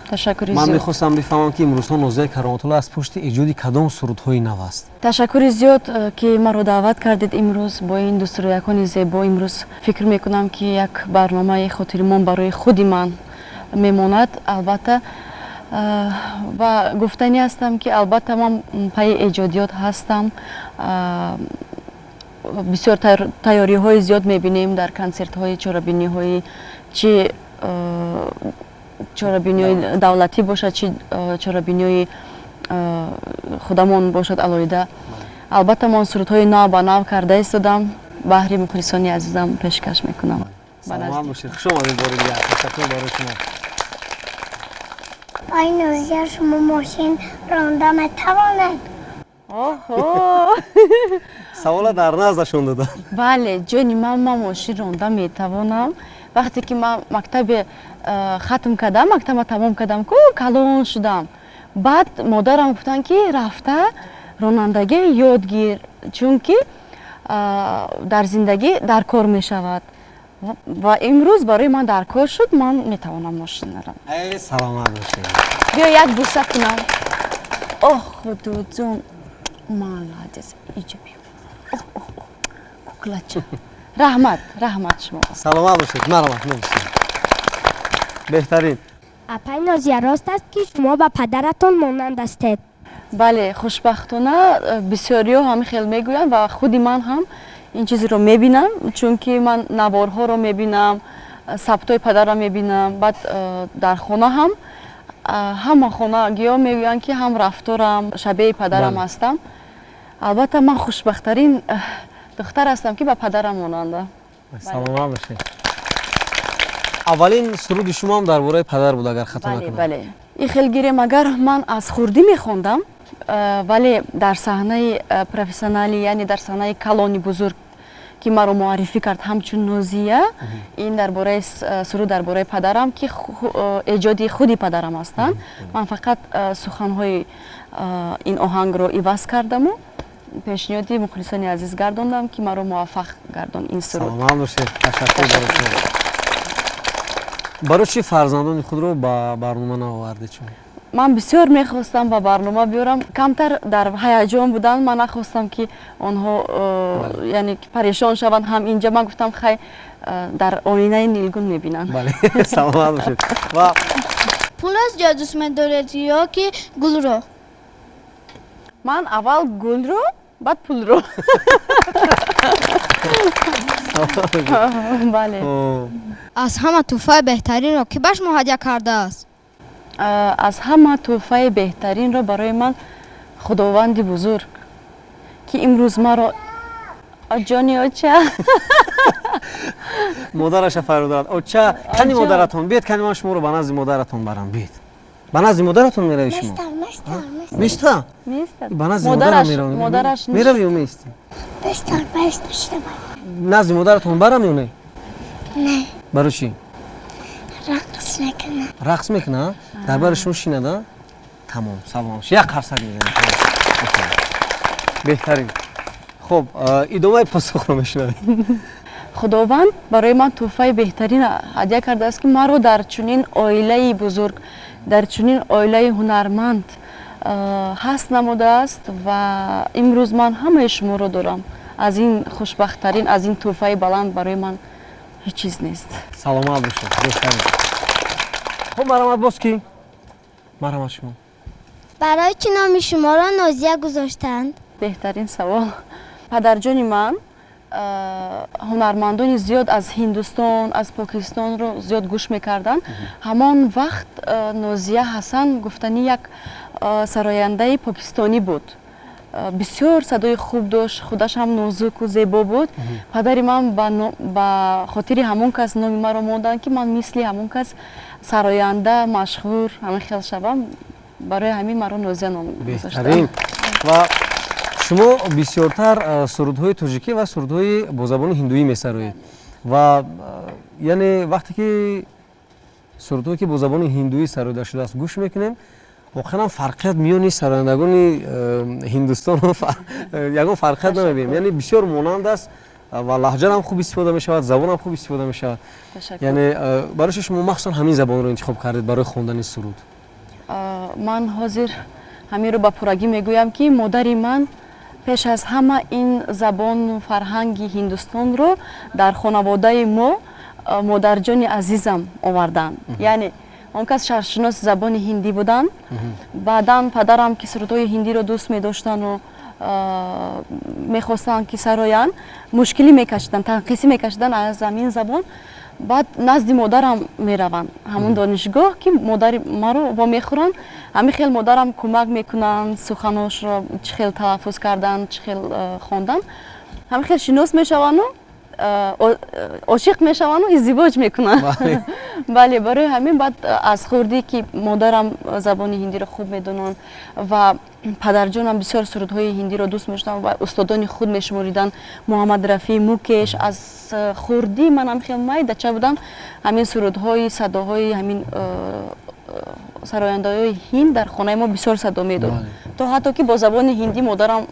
Ташаккури Ман зиёд. мехостам бифаҳмам, ки имрӯзҳо Нозияи Кароматулло аз пушти эҷоди кадом сурудҳои нав аст. Ташаккури зиёд, ки маро даъват кардед имрӯз бо ин дӯстроякони зебо. Имрӯз фикр мекунам, ки як барномаи хотирмон барои худи ман мемонад, албатта. Ва гуфтанӣ ҳастам, ки албатта ман пайи эҷодиёт ҳастам. Бисёр тайёриҳои зиёд мебинем дар консертҳои, чорабиниҳои, чи чорабиниҳои давлатӣ бошад, чи чорабиниҳои худамон бошад алоҳида. Албатта, ман сурудҳои нав ба нав карда истодам, баҳри мухлисони азизам пешкаш мекунам. Ба Саломат наздик. бошед, хуш омадед бори дигар, ташаккур барои шумо. Ай Нозия, шумо мошин ронда метавонед? Оҳо! Савола дар наздашон додам. Бале, ҷони ман, ман мошин ронда метавонам. Вақте ки ман мактабе хатм кардам, мактаба тамом кардам ку, калон шудам, баъд модарам гуфтанд, ки рафта ронандагӣ ёд гир, чунки дар зиндагӣ дар кор мешавад. Ва имрӯз барои ман дар кор шуд, ман метавонам мошин рам. Эй, саломат бошед. Биё, як буса кунам. Оҳ, худоҷон, молодец, иҷо биё. Оҳ, оҳ, оҳ, куклача, раҳмат, раҳмат шумо. Саломат бошед, марҳамат, мебусем, беҳтарин. Апай Нозия, рост аст, ки шумо ба падаратон монанд ҳастед? Бале, хушбахтона, бисёриҳо ҳамин хел мегӯянд ва худи ман ҳам ин чизро мебинам, чунки ман наворҳоро мебинам, сабтҳои падарро мебинам. Баъд дар хона ҳам ҳама хонагиҳо мегӯянд, ки ҳам рафторам шабеҳи падарам ҳастам. Албатта, ман хушбахттарин духтар ҳастам, ки ба падарам монандам. Саломат бошед. Аввалин суруди шумо ҳам дар бораи падар буд, агар хато Бале. накунам. Бале, ин хел гирем, агар ман аз хурдӣ мехондам, вале дар саҳнаи профессионалӣ, яъне дар саҳнаи калони бузург, ки маро муаррифӣ кард ҳамчун Нозия, ин дар бораи суруд дар бораи падарам, ки эҷоди худи падарам ҳастанд. Ман фақат суханҳои ин оҳангро иваз кардаму пешниҳоди мухлисони азиз гардондам, ки маро муваффақ гардон ин суруд. Саломат бошед, ташаккур барои шумо. Барои чӣ фарзандони худро ба барнома наовардед шумо? Ман бисёр мехостам ба барнома биёрам, камтар дар ҳаяҷон буданд. Ман нахостам, ки онҳо яъне ки парешон шаванд. Ҳам инҷа ман гуфтам, хай, дар оинаи нилгун мебинанд. Бале, саломат бошед ва Пулро зиёд дӯст медоред ё ки гулро? Ман аввал гулро, баъд пулро, бале. Хуб. Аз ҳама тӯҳфаи беҳтаринро кӣ ба шумо ҳадя кардааст? Аз ҳама тӯҳфаи беҳтаринро барои ман Худованди бузург, ки имрӯз маро, ҷони оча. Модараша фарёд дорад: «Оча, кани модаратон биед, кани ман шуморо ба назди модаратон барам, биед». Ба назди модаратон мерави шумо? Местар, местар, местар. Места? Меистад. Ба назди Модараш модарам меравӣ? Модараш. Мерави ё меистӣ? Местар, бест бишта. Назди модаратон барам ё не? Не. Барои чӣ? Рақс мекунам. Рақс мекуна, дар бари шумо шинада. Тамом, салом, як қарсак мезанем, беҳтарин. Хуб, идомаи посухро мешунавем. Худованд барои ман тӯҳфаи беҳтарин ҳадя кардааст, ки маро дар чунин оилаи бузург, дар чунин оилаи ҳунарманд ҳаст намудааст ва имрӯз ман ҳамаи шуморо дорам. Аз ин хушбахттарин, аз ин тӯҳфаи баланд барои ман ҳеҷ чиз нест. Саломат бошед, беҳтарин. Хуб, марҳамат, боз ки? Марҳамат, шумо. Барои чӣ номи шуморо Нозия гузоштанд? Беҳтарин савол. Падарҷони ман ҳунармандони зиёд аз Ҳиндустон, аз Покистонро зиёд гӯш мекарданд. Ҳамон вақт Нозия Ҳасан гуфтанӣ як сарояндаи покистонӣ буд. Бисёр садои хуб дошт, худаш ҳам нозуку зебо буд. Падари ман ба хотири ҳамон кас номи маро монданд, ки ман мисли ҳамон кас сароянда машҳур ҳамин хел шавам. Барои ҳамин маро Нозия ном Беҳтарин. гузоштанд. Ва шумо бисёртар сурудҳои тоҷикӣ ва сурудҳои бо забони ҳиндуӣ месароед ва яъне вақте ки сурудҳое, ки бо забони ҳиндуӣ сароида шудааст, гӯш мекунем, воқеан фарқият миёни сарояндагони Ҳиндустону ягон фарқият намебинем, яъне бисёр монанд аст ва лаҳҷарам хуб истифода мешавад, забонам хуб истифода мешавад. Ташаккур. Яъне барои чи шумо махсусан ҳамин забонро интихоб кардед барои хондани суруд? Ман ҳозир ҳаминро ба пуррагӣ мегӯям, ки модари ман пеш аз ҳама ин забону фарҳанги ҳиндустонро дар хонаводаи мо модарҷони азизам оварданд. Яъне он кас шарқшиноси забони ҳиндӣ буданд. Баъдан падарам, ки сурудҳои ҳиндиро дӯст медоштану мехостанд, ки сароянд, мушкилӣ мекашиданд, танқисӣ мекашиданд аз ҳамин забон. Баъд назди модарам мераванд, ҳамон донишгоҳ, ки модари маро вомехӯранд. Ҳамин хел модарам кӯмак мекунанд, суханошро чӣ хел талаффуз кардан, чӣ хел хондан. Ҳамин хел шинос мешаванду ошиқ мешаванду издивоҷ мекунанд. Бале, барои ҳамин баъд аз хурдӣ, ки модарам забони ҳиндиро хуб медонанд ва падарҷонам бисёр сурудҳои ҳиндиро дӯст мештанд ва устодони худ мешумориданд, Муҳаммад Рафӣ, Мукеш, аз хурдӣ манам хел майдача будам, ҳамин сурудҳои садоҳои ҳамин сарояндаҳои ҳинд дар хонаи мо бисёр садо медод, то ҳатто ки бо забони ҳиндӣ модарам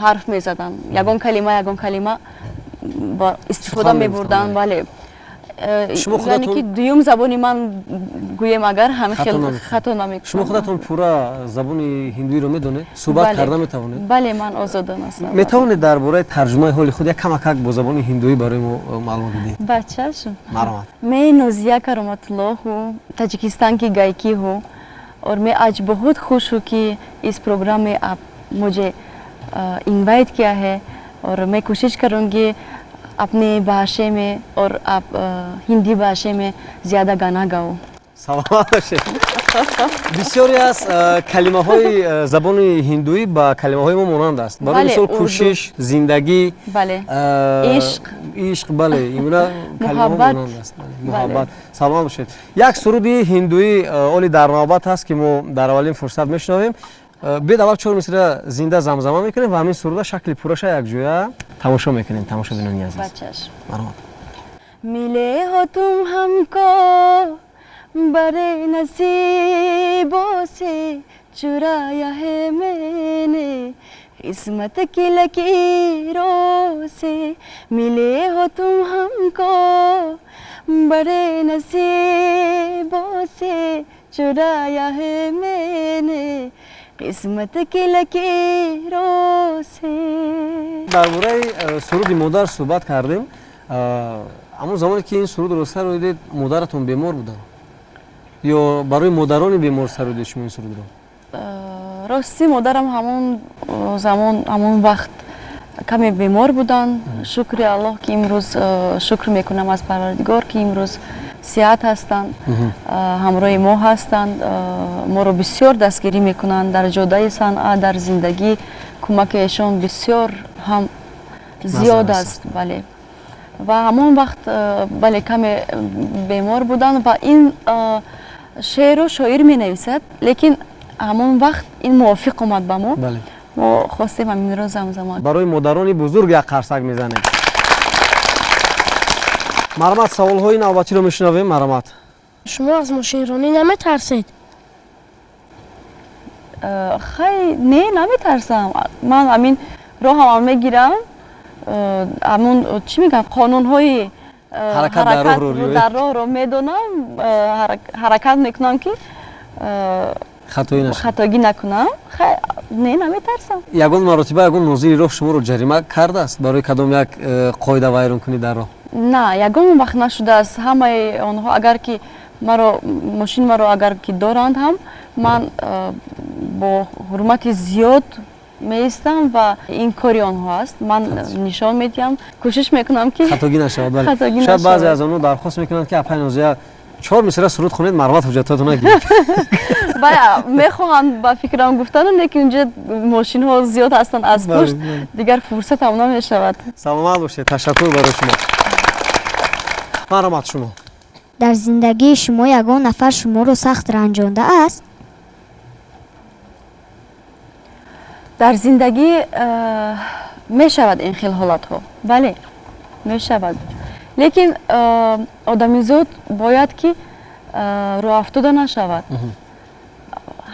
ҳарф мезаданд, ягон калима, ягон калима истифода мебурданд. Бале, яъне ки дуюм забони ман гӯем агар, ҳамин хел хато намекунам. Шумо худатон пурра забони ҳиндуиро медонед, суҳбат карда метавонед? Бале, ман озодон ҳастам. Метавонед дар бораи тарҷумаи ҳоли худ як камакак бо забони ҳиндуӣ барои мо маълумот бидиҳед? Бачашу Марҳамат. मैं Нозия Кароматулло हूँ, Таджикистан की गायकी हूँ और मैं आज बहुत खुश हूँ कि इस प्रोग्राम में आप मुझे इनवाइट किया है और मैं कोशिश करूँगी अपने भाषा में और आप हिंदी भाषा में ज़्यादा गाना गाओ। Саломат бошед. Бисёре аз калимаҳои забони ҳиндуӣ ба калимаҳои мо монанд аст. Барои мисол, кӯшиш, зиндагӣ, ишқ. Ишқ, бале, ингуна калимаҳо монанд аст. Муҳаббат. Саломат бошед. Як суруди ҳиндуӣ оли дар навбат ҳаст, ки мо дар аввалин фурсат мешунавем. Биёед, аввал чор мисра зинда замзама мекунем ва ҳамин суруда шакли пурраша якҷоя тамошо мекунем, тамошобинони азиз. Марҳамат. Миле ҳо тум ҳамко बड़े नसीबों से, चुराया है मैंने किस्मत की लकीरों से। मिले हो तुम हमको बड़े नसीबों से, चुराया है मैंने किस्मत की लकीरों से। Дар бораи суруди модар суҳбат кардем. Ҳамон замоне ки ин сурудро сароидед, модаратон бемор буданд ё барои модарони бемор сароидед шумо ин сурудро? Рости, модарам ҳамон замон, ҳамон вақт каме бемор буданд. Шукри Аллоҳ, ки имрӯз, шукр мекунам аз Парвардигор, ки имрӯз сиҳат ҳастанд, ҳамроҳи мо ҳастанд, моро бисёр дастгирӣ мекунанд дар ҷодаи санъат, дар зиндагӣ. Кӯмаки эшон бисёр ҳам зиёд аст. Бале, ва ҳамон вақт, бале, каме бемор буданд ва ин шеъру шоир менависад, лекин ҳамон вақт ин мувофиқ омад ба мо, мо хостем ҳаминро замзама. Барои модарони бузург як қарсак мезанем. Марҳамат, саволҳои навбатиро мешунавем, марҳамат. Шумо аз мошинронӣ наметарсед? Хай, не, наметарсам. Ман ҳамин роҳамам мегирам, ҳамун чӣ мегӯям, қонунҳои дар роҳро медонам, ҳаракат мекунам, ки хатогӣ накунам. Не, наметарсам. Ягон маротиба ягон нозири роҳ шуморо ҷарима кардааст барои кадом як қоида вайронкунӣ дар роҳ? На, ягон вақт нашудааст. Ҳамаи онҳо агар ки маро мошин маро агар ки доранд ҳам, ман бо ҳурмати зиёд меистам ва ин кори онҳо аст, ман нишон медиҳам, кӯшиш мекунам, ки хатогӣ нашавад. Бале, шояд баъзе аз онҳо дархост мекунанд, ки апай Нозия, чор мисра суруд хонед, марҳамат, ҳуҷҷатотона гиред. Бале, мехоҳанд ба фикрам гуфтану, лекин унҷа мошинҳо зиёд ҳастанд аз пушт, дигар фурсатам намешавад. Саломат бошед, ташаккур барои шумо. Марҳамат, шумо. Дар зиндагии шумо ягон нафар шуморо сахт ранҷондааст? Дар зиндагӣ мешавад ин хел ҳолатҳо, бале, мешавад, лекин одамизод бояд ки роҳафтода нашавад.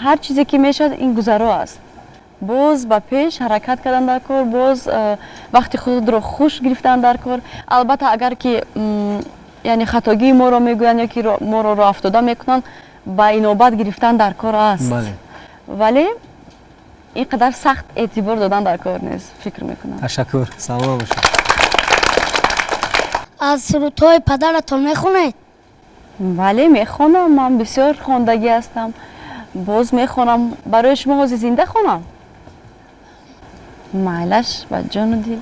Ҳар чизе ки мешавад, ин гузаро аст. Боз ба пеш ҳаракат кардан дар кор, боз вақти худро хуш гирифтан дар кор. Албатта, агар ки яъне хатогии моро мегӯянд ё ки моро роҳафтода мекунанд. Ба инобат гирифтан дар кор аст, вале ин қадар сахт эътибор додан дар кор нест, фикр мекунам. Ташаккур, саломат бошед. Аз сурудҳои падаратон мехонед? Бале, мехонам. Ман бисёр хондагӣ ҳастам, боз мехонам. Барои шумо ҳозир зинда хонам? Майлаш, ба ҷону дил.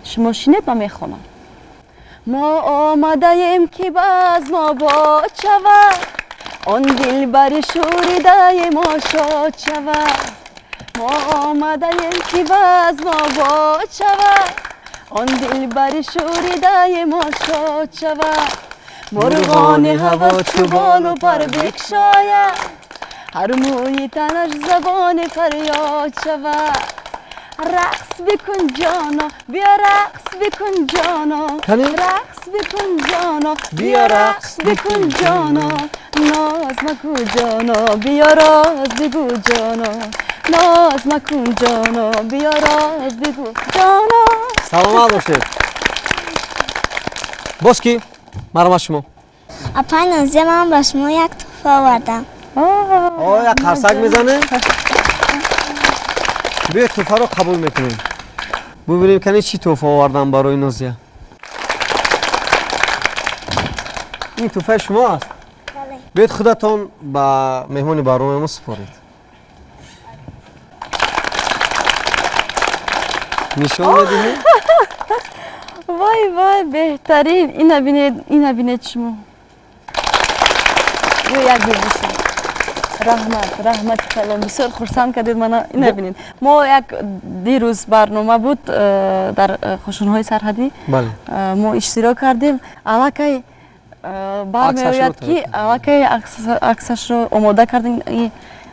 Шумо шинед, ман мехонам. Мо омадаем, ки базм обод шавад, он дилбари шӯридаи мо шод шавад. Мо омадаем, ки базм обод шавад, он дилбари шӯридаи мо шод шавад. Мурғони ҳаво чу болу пар бикшояд, ҳар мӯи танаш забони фарёд шавад. Рақс бикун, ҷоно, биё, рақс бикун, ҷоно, рақс бикун, ҷоно, биё, рақс бикун, ҷоно. Ноз маку, ҷоно, биё, роз бигӯ, ҷоно. Ноз макун, ҷоно, биё, роз бигӯ, ҷоно. Саломат бошед. Боз ки? Марҳамат, шумо. Апай Нозия, ман ба шумо як тӯҳфа овардам. Як қарсак мезанем. Биё, тӯҳфаро қабул мекунем, бубинем, кани чӣ тӯҳфа овардам барои Нозия. Ин тӯҳфаи шумо аст? Биёед, худатон ба меҳмони барномаи мо супоред, нишон медиҳем. Вой, вой, беҳтарин! Ина бинед, ина бинед шумо. Ё, як бибусем. Раҳмат, раҳмати калон, бисёр хурсанд кардед мана. Ина бинед, мо як дирӯз барнома буд дар қӯшунҳои сарҳадӣ, мо иштирок кардем. Аллакай бармеояд, ки аллакай аксашро омода кардем.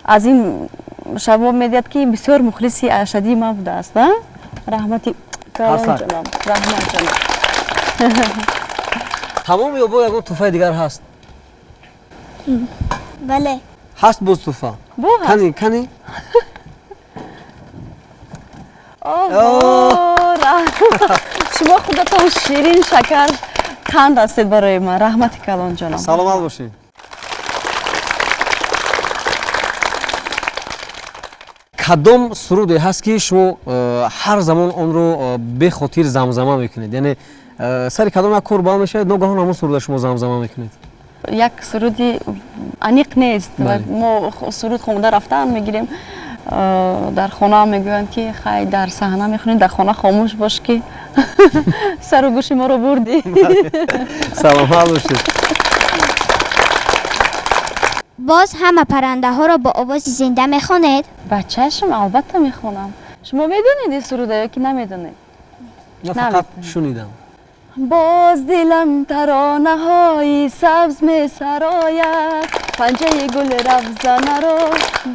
Аз ин шабоб медиҳад, ки бисёр мухлиси ашадии ман будааст. Раҳмати калон, ҷонам, раҳмат, ҷонам. Тамом ё бо ягон тӯҳфаи дигар ҳаст? Бале. Ҳаст боз тӯҳфа? Бо ҳаст. Кани, кани? Оҳо, шумо худатон ширин, шакар, қанд ҳастед барои ман. Раҳмати калон, ҷонам. Саломат бошед. Кадом суруде ҳаст, ки шумо ҳар замон онро бехотир замзама мекунед, яъне сари кадом як кор бал мешавед, ногаҳон ҳамон суруда шумо замзама мекунед? Як суруди аниқ нест. Мо суруд хонда рафтан мегирем. Дар хона мегӯянд, ки хай, дар саҳна мехонӣ, дар хона хомӯш бош, ки сару гӯши моро бурдӣ. Саломат бошед. Боз ҳама паррандаҳоро бо овози зинда мехонед? Ба чашм, албатта мехонам. Шумо медонед ин суруда ё ки намедонед? На, фақат шунидам. Боз дилам таронаҳои сабз месарояд, панҷаи гули равзанаро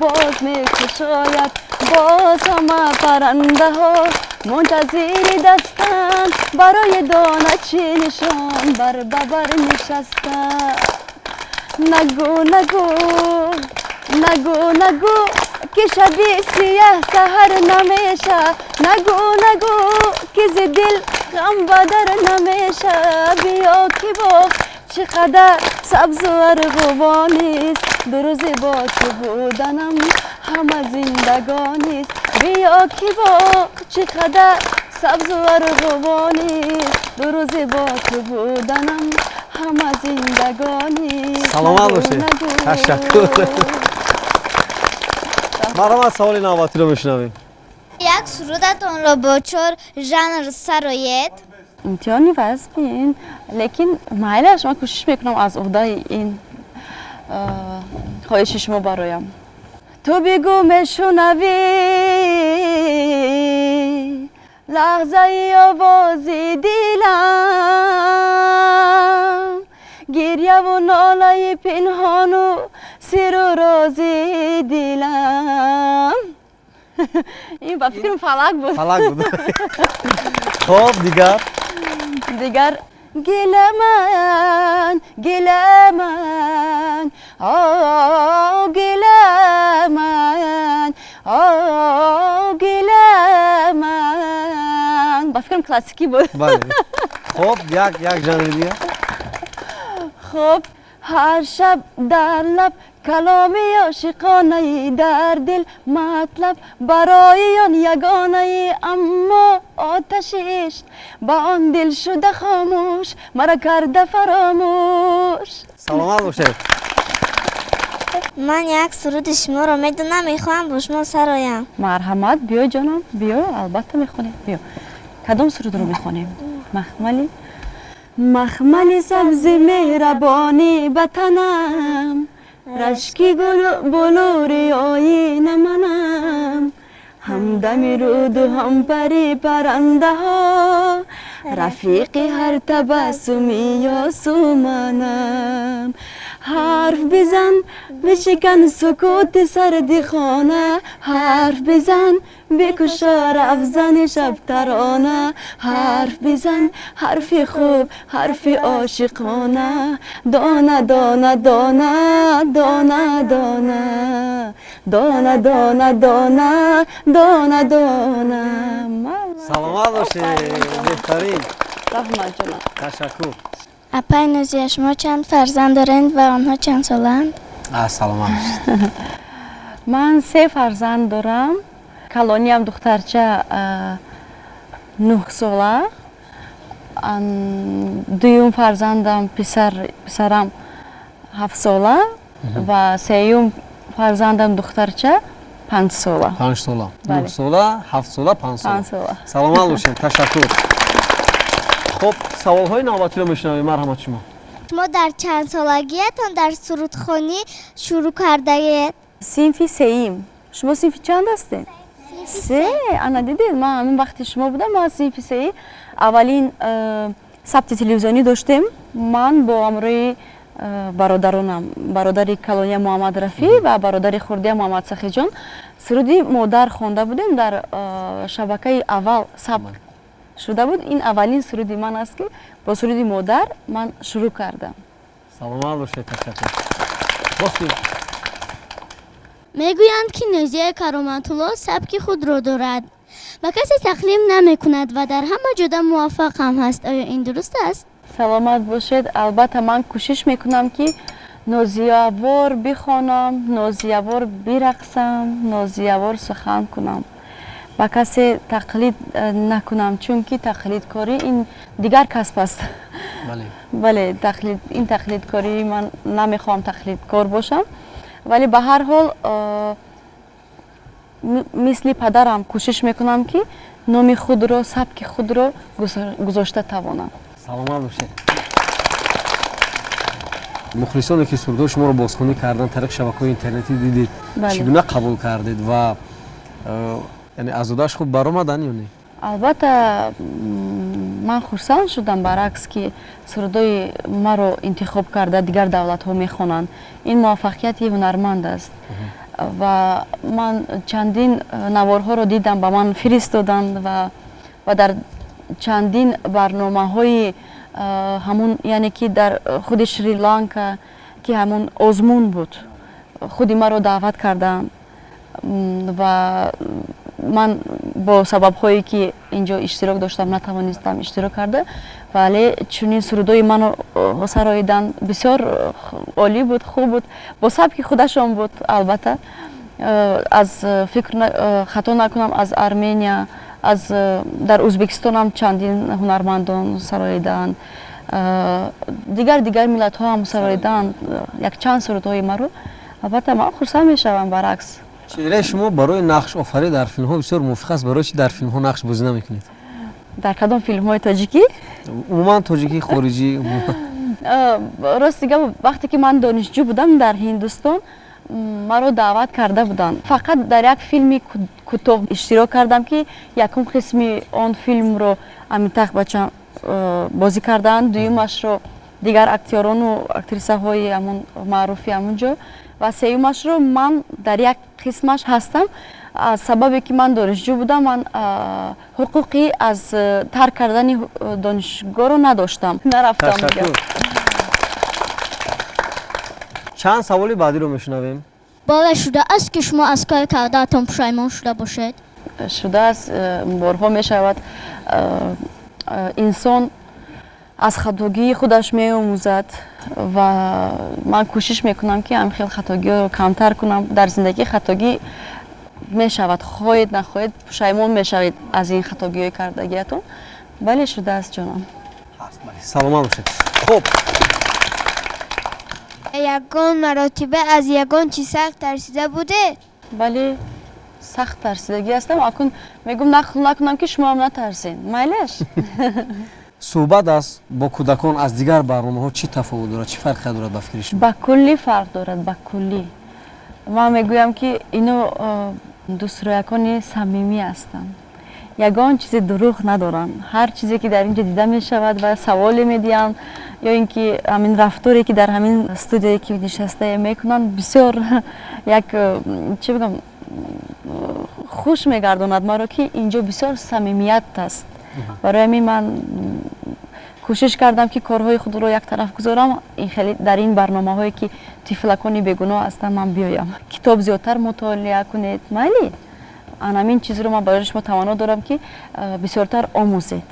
боз мекушояд. Боз ҳама паррандаҳо мунтазири дастанд, барои доначинишон бар ба бар нишастанд. Нагӯ, нагӯ, нагӯ, нагӯ, ки шаби сияҳ саҳар намеша. Нагӯ, нагӯ, ки зи дил ғам ба дар намеша. Биё, ки боғ чӣ қадар сабзу арғувонист, ду рӯзи бо ту буданам ҳама зиндагонист. Биё, ки боғ чӣ қадар сабзу арғувонист, ду рӯзи бо ту буданам ҳама зиндагонист. Саломат бошед, ташаккур. Марҳамат, саволи навбатиро мешунавем. Як сурудатонро бо чор жанр сароед. Имтиҳони вазмин, лекин майлаш, ман кӯшиш мекунам аз уҳдаи ин хоҳиши шумо бароям. Ту бигӯ, мешунавӣ лаҳзаи овози дилам, гирьяву нолаи пинҳону сиру рози дилам? Ин ба фикрам фалак буд. Фалак буд. Хоб, дигар? Дигар: гиламан, гиламан, о гиламан, о гиламан. Ба фикрам классикӣ буд. Бале. Хоб, як жанри дигар. Хоб, ҳар шаб дар лаб Каломи ошиқонаи дар дил матлаб барои он ягонаи, аммо оташи ишқ ба он дил шуда хомӯш, мара карда фаромӯш. Саломат бошед. Ман як суруди шуморо медонам, мехоҳам бо шумо сароям. Марҳамат, биё, ҷонам, биё, албатта мехонем, биё. Кадом сурудро мехонем? Махмали, махмали сабзи меҳрабонӣ ба танам, рашки булури оина манам, ҳамдами руду ҳампари паррандаҳо, рафиқи ҳар табассуми ёсуманам. Ҳарф бизан, бишикан сукути сарди хона, ҳарф бизан, бикушо рафзани шабтарона, ҳарф бизан, ҳарфи хуб, ҳарфи ошиқона, дона дона дона дона дона дона дона дона дона дона. Саломат бошед, беҳтарин. Раҳмат, ҷонам. Ташаккур. Апай Нозия, шумо чанд фарзанд доред ва онҳо чанд солаанд? Саломат бошед. Ман се фарзанд дорам. Калониам духтарча, 9 сола, дуюм фарзандам писар, писарам 7 сола ва сеюм фарзандам духтарча, 5 сола. 5 сола. Бале. 9 сола, 7 сола, 5 сола. 5 сола. Саломат бошед, ташаккур. Хуб, саволҳои навбатиро мешунавем, марҳамат шумо. Шумо дар чанд солагиятон дар сурудхонӣ шурӯъ кардаед? Синфи сеюм. Шумо синфи чанд ҳастед? Се. Ана, дидед, ман ҳамин вақти шумо будам, ман синфи сеи аввалин сабти телевизионӣ доштем. Ман бо ҳамроҳи бародаронам, бародари калония Муҳаммад Рафӣ ва бародари хурдия Муҳаммад Сахиҷон, суруди «Модар» хонда будем, дар шабакаи аввал сабт шуда буд. Ин аввалин суруди ман аст, ки бо суруди «Модар» ман шурӯъ кардам. Саломат бошед, ташаккур. Боз? Мегӯянд, ки Нозияи Кароматулло сабки худро дорад ва касе тақлид намекунад ва дар ҳама ҷода муваффақ ҳам ҳаст. Оё ин дуруст аст? Саломат бошед. Албатта, ман кӯшиш мекунам, ки нозиявор бихонам, нозиявор бирақсам, нозиявор сухан кунам, ба касе тақлид накунам, чунки тақлидкорӣ ин дигар касб аст. Бале, тақлид ин тақлидкорӣ, ман намехоҳам тақлидкор бошам, вале ба ҳар ҳол мисли падарам кӯшиш мекунам, ки номи худро, сабки худро гузошта тавонам. Саломат бошед. Мухлисоне ки сурудҳои шуморо бозхонӣ кардан тариқи шабакаҳои интернетӣ дидед, чӣ гуна қабул кардед ва яъне аз додаш хуб баромаданд ё не? Албатта, ман хурсанд шудам, баръакс, ки сурудҳои маро интихоб карда дигар давлатҳо мехонанд. Ин муваффақияти ҳунарманд аст ва ман чандин наворҳоро дидам, ба ман фиристоданд ва дар чандин барномаҳои ҳамун, яъне ки дар худи Шри Ланка, ки ҳамун озмун буд, худи маро даъват карданд ва ман бо сабабҳое ки инҷо иштирок доштам, натавонистам иштирок карда, вале чунин сурудҳои маро сароидан бисёр олӣ буд, хуб буд, бо сабки худашон буд. Албатта, аз фикр хато накунам, аз Армения, аз дар Ӯзбекистонам чандин ҳунармандон сароиданд, дигар дигар миллатҳо ҳам сароиданд якчанд сурудҳои маро. Албатта, ман хурсанд мешавам, баръакс. Чеҳраи шумо барои нақшофарӣ дар филмҳо бисёр мувофиқ аст. Барои чӣ дар филмҳо нақш бозӣ намекунед? Дар кадом филмҳои тоҷикӣ? Умуман тоҷикӣ, хориҷӣ. Рости гап, вақте ки ман донишҷӯ будам дар Ҳиндустон, маро даъват карда буданд. Фақат дар як филми кӯтоҳ иштирок кардам, ки якум қисми он филмро Амитабх Баччан бозӣ карданд, дуюмашро дигар актёрону актрисаҳои ҳамун маъруфи ҳамун ҷо ва сеюмашро ман дар як қисмаш ҳастам. Аз сабабе ки ман донишҷӯ будам, ман ҳуқуқи аз тарк кардани донишгоҳро надоштам, нарафтам. Ташаккур. Чанд саволи баъдиро мешунавем. Бора шудааст, ки шумо аз кори кардаатон пушаймон шуда бошед? Шудааст, борҳо мешавад. Инсон аз хатогии худаш меомӯзад. Ва ман кӯшиш мекунам, ки ҳамин хел хатогиҳоро камтар кунам. Дар зиндагӣ хатогӣ мешавад, хоҳед нахоҳед, пушаймон мешавед аз ин хатогиҳои кардагиятон. Бале, шудааст, ҷонам. Саломат бошед. Хуб. Ягон маротиба аз ягон чиз сахт тарсида будед? Бале, сахт тарсидагӣ ҳастам. Акун мегӯм, нақл накунам, ки шумоам натарсед, майлаш. Суҳбат аст бо кӯдакон аз дигар барномаҳо чӣ тафовут дорад, чӣ фарқе дорад ба фикри шумо? Ба куллӣ фарқ дорад, ба куллӣ. Ман мегӯям, ки ино дӯстроякони самимӣ ҳастанд, ягон чизи дурӯғ надоранд. Ҳар чизе ки дар ин ҷо дида мешавад ва саволе медиҳанд ё ин ки ҳамин рафторе ки дар ҳамин студияе ки нишастае мекунанд, бисёр як, чӣ бигӯям, хуш мегардонад маро, ки инҷо бисёр самимият аст. Барои ҳамин ман кӯшиш кардам, ки корҳои худро як тараф гузорам, ин хеле дар ин барномаҳое ки тифлакони бегуноҳ ҳастанд, ман биёям. Китоб зиёдтар мутолиа кунед, майли. Анамин чизро ман барои шумо таманно дорам, ки бисёртар омӯзед.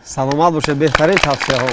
Саломат бошед, беҳтарин тавсияҳо.